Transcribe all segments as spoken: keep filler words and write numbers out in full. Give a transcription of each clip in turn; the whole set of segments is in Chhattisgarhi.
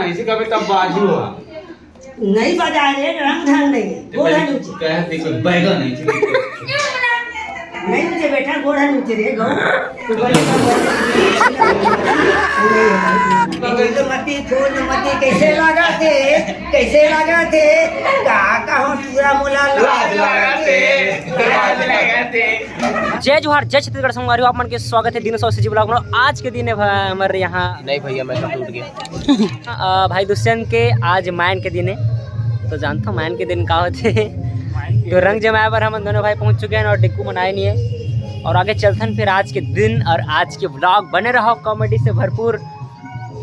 ऐसे कभी तब बाजू हुआ। नहीं बजाए रे, रंग ढंग नहीं है। गोड़ है नीचे। कहे थे कोई बैगन है, ठीक है। नहीं नीचे बेटा, गोड़ है नीचे रे, गौ। तू बड़े का बोल। मती फूल मती कैसे लगा थे, कैसे लगा थे, का कहूँ पूरा मुला लाज लगा थे, लाज लगा थे। जय जोहार, जय छत्तीसगढ़ संगवारी हो, आप मन के स्वागत है दिनों सौ सीजी ब्लॉग में। आज के दिन है भा-, हमारे यहाँ नहीं भैया, मैं तो टूट गया। अ, भाई दुष्यंत के आज मायन के दिन है, तो जानता हूँ मायन के दिन का होते है। तो रंग जमाए बर हम दोनों भाई पहुँच चुके हैं और डिक्कू मनाए नहीं है। और आगे चलथन फिर आज के दिन और आज के ब्लॉग बने रहो कॉमेडी से भरपूर।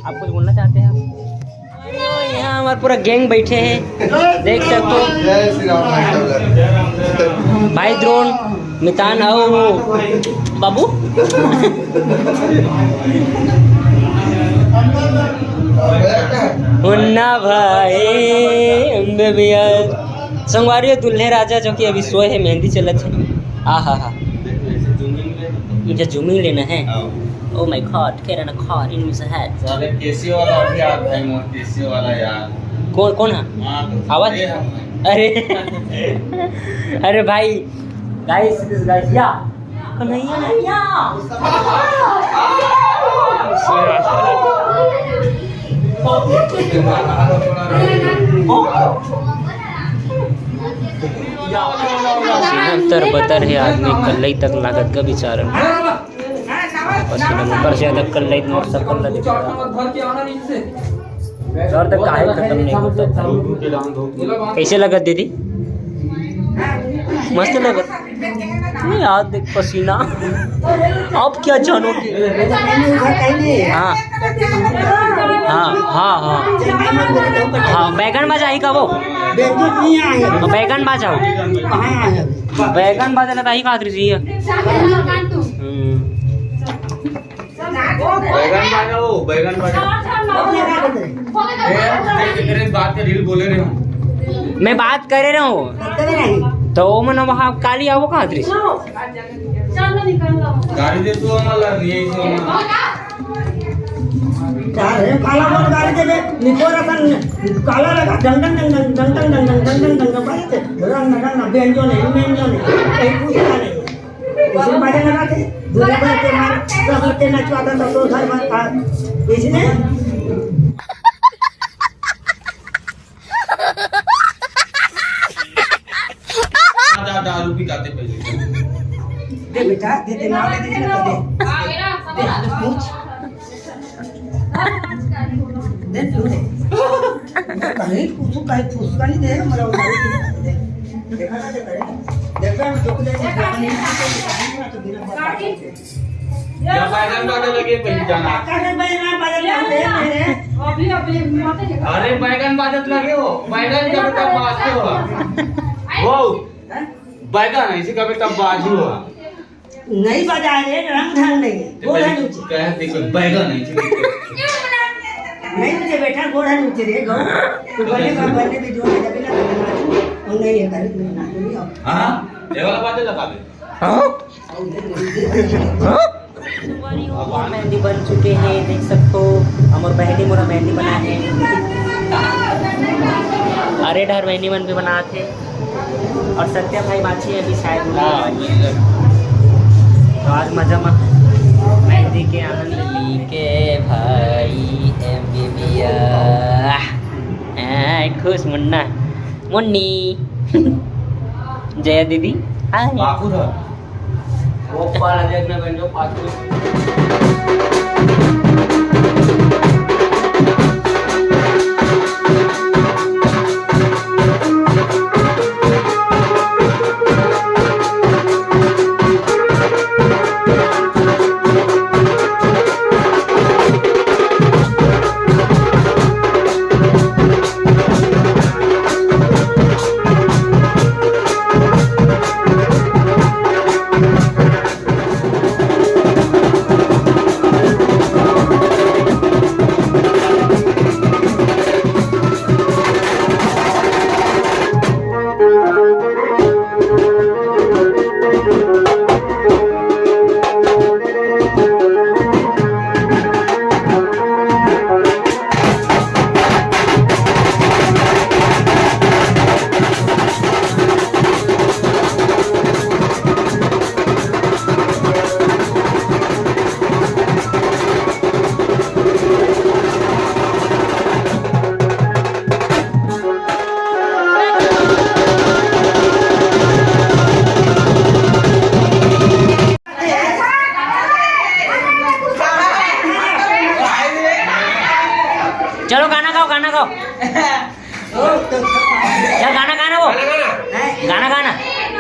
आप कुछ बोलना चाहते हैं? यहाँ हमारे पूरा गैंग बैठे हैं, देख सकते हो। जय श्री राम, भाई द्रोण, मितान आओ बाबू। मुन्ना भाई, बेबिया, संगवारी हो, दुल्हे राजा जो कि अभी सोए है, मेहंदी चलत है। आ हा हा। मुझे जूमिंग लेना है। Oh my God, get on a car in his head। साले केसी वाला अभी आ भाई, मोर केसी वाला यार। कौन, कौन है? हाँ, तो आवाज? ये है। अरे। अरे भाई, guys, this guys, या। कन्हैया, कन्हैया। तर बतर है आदमी, कल्लई तक लागत का बेचारा। पसीना ऊपर से अलग कर ले, मोर सकल लगे। दर्द काहे खत्म नहीं होता? कैसे लगा दीदी? मस्त लगा। नहीं यार, देख पसीना। अब क्या जानोगे? हाँ। हाँ, हाँ, हाँ। हाँ, बैगन भाजा ही का वो? बैगन भाजा हो। बैगन भाजा ना, ताही खात रही है। हम्म। बैगन भाजा हो, बैगन भाजा। ए, तेरे बात के रील बोले रहे हो। मैं बात करे रहे हूँ। तो वो मन वहाँ काली आओ कहाँ दृश्य? गाड़ी दे तू हमारा, नहीं है इसमें। यार, हे काला बोल गाड़ी दे दे, निकोर अपन काला लगा, डंग डंग डंग डंग, डंग डंग डंग डंग, डंग डंग डंग, बाजे थे, रंग रंग, बेंजो नहीं, बेंजो नहीं, कहीं पूछता नहीं। उसी बाजे लगा थे, दूल्हे को के मार, सब होते नचवा था, तो घर में था। इसने दा-, दारू पी जाते पहले। दे बेटा, दे, दे, नाम दे, दे, दे, दे। दे, पूछ। दे, तू दे। कहीं पूछू, कहीं पूछ का नहीं दे, मेरा उधारी दे। देखा ना, दे, दे। देखा, हम दुख दे, दुख दे, नहीं, तो बिना बात जब बैगन बाजे लगे, पहले जाना। काका के बैगन बाजे लगे, मेरे। अभी, अभी, मत ही अरे, बैगन बाजत लगे हो, बैगन जब तक बाजते हो। वो, हैं? बैगन है, इसी का भी तब बाजू हो। नहीं बजाए रे, रंग ढंग नहीं है। वो है नीचे। कहे थे कोई बैगन है, इसी का। नहीं मुझे बेटा, गोड़ है नीचे रे, गौ। तू बने का, बने भी जो है, जब ना बने ना, वो नहीं है, करे, नहीं ना, नहीं हो। हाँ, ये वाला बाजे लगा दे। हाँ? संगवारी हो, मोर मेहंदी बन चुके हे, देख सकथो, हमर बहिनी मोर मेहंदी बना हे। अरे डहर बहिनी मन भी बनात हे, और सत्या भाई बाची हे अभी शायद। हाँ, तो आज मजा मा मेहंदी के आनंद ली के भाई एम बी बी एस। हाँ, खुश मुन्ना, मुन्नी। जया दीदी, हाय। पाखुर ह। वो पाला देखना बन जो पाखुर। चलो गाना गाओ, गाना गाओ। चल गाना गाना वो। गाना गाना। गाना गाना।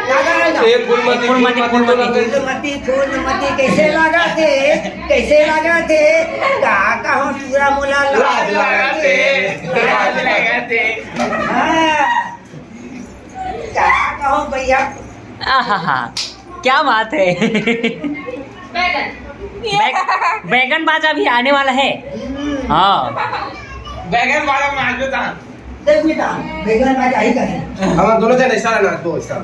का गाना गाओ? एक फूल मती, फूल मती, फूल मती। फूल मती, फूल मती, कैसे लगा थे? कैसे लगा थे? का कहूँ पूरा मोला लाज लगा थे। लाज लगा थे। हाँ। का कहूँ भैया? आहा, क्या बात है। बैगन। बैग-, बैगन बाजा भी आने वाला है। हाँ। बैगन बाजा में आज भी था। देख बेटा, बैगन बाजा ही करे। हम दोनों जन ऐसा रहना, दो ऐसा।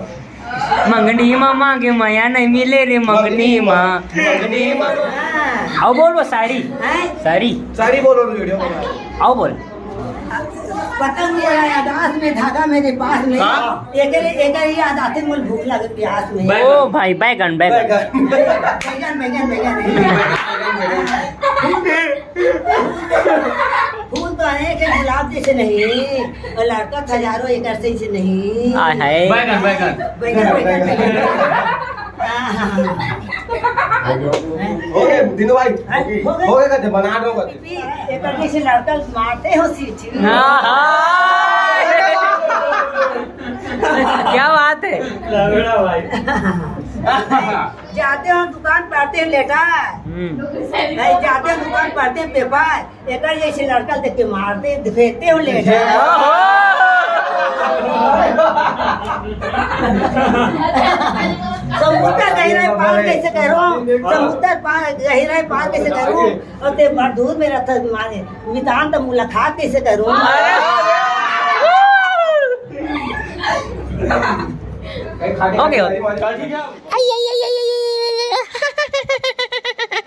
मंगनी मा मांगे मया नहीं मिले रे मंगनी मा। मंगनी मा। हाँ। आओ बोल वो साड़ी। हैं? साड़ी। साड़ी बोलो, वीडियो बना। आओ बोल। पतंग मेरा यादाश्त में, धागा मेरे पास में। हाँ। एकर, एकर याद आते मुझे भूख लगे प्यास में। ओ भाई, बैगन, बैगन। बैगन। बैगन, बैगन, बैगन। फूल तो अनेक है गुलाब जैसे नहीं, और लड़का हजारों एकर से जैसे नहीं। हाय, हाय। बैगन, बैगन। बैगन, बैगन, बैगन। हाँ, हाँ, हाँ। हो गए, दीनू भाई? हैं? हो गए? हो गए, कहते बना दो, कहते। एकर जैसे लड़का मारते हो, सीटी। हाँ, हाँ। क्या बात है? लंगड़ा भाई। जाते हो दुकान पढ़ते हैं लेटर। हम्म। नहीं, जाते हो दुकान पढ़ते हैं पेपर। एकर जैसे लड़का देख के मारते, भेजते हो लेटर। ओहो। समुद्र गहराई पार कैसे करो? समुद्र पार, गहराई पार कैसे करो? और ते बड़ दूर में रहता मारे, मितान तो मुलाकात कैसे करूँ? ओके, ओके।